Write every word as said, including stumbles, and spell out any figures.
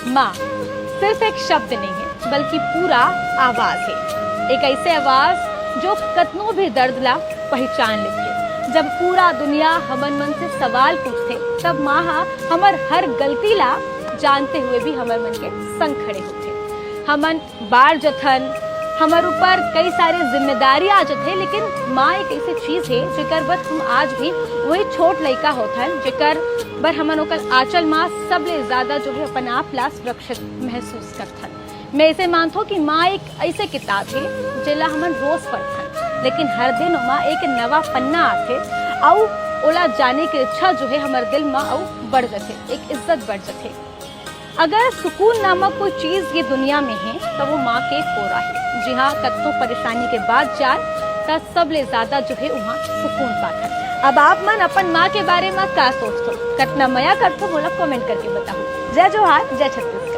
माँ सिर्फ एक शब्द नहीं है, बल्कि पूरा आवाज है। एक ऐसे आवाज जो कतनो भी दर्द ला पहचान लेथे। जब पूरा दुनिया हमन मन से सवाल पूछथे, तब माँ हा हमर हर गलती ला जानते हुए भी हमर मन के संग खड़े होथे। हमन बार जथन, हमर ऊपर कई सारे जिम्मेदारी आ जथे, लेकिन माँ एक ऐसी चीज है जेकर बर हम आज भी वही छोट लइका होथन, जेकर बर हमन ओकर आंचल माँ सबले ज्यादा जो है अपन आप ला सुरक्षित महसूस करथन। मैं ऐसे मानथो कि माँ एक ऐसे किताब है जेला हमन रोज पढ़थन, लेकिन हर दिन ओमा एक नवा पन्ना आथे, अउ ओला जाने के इच्छा जो है हमर दिल मा अउ बढ़ जथे, एक इज्जत बढ़ जथे। अगर सुकून नामक कोई चीज ये दुनिया में है, तो वो माँ के कोरा है, जिहाँ कतनो परेशानी के बाद जाए, त सबले ज्यादा जो है वहाँ सुकून पाथन। अब आप मन अपन माँ के बारे में का सोचथो, कतना मया करथो, मोला कमेंट करके बताओ। जय जोहार, जय छत्तीसगढ़।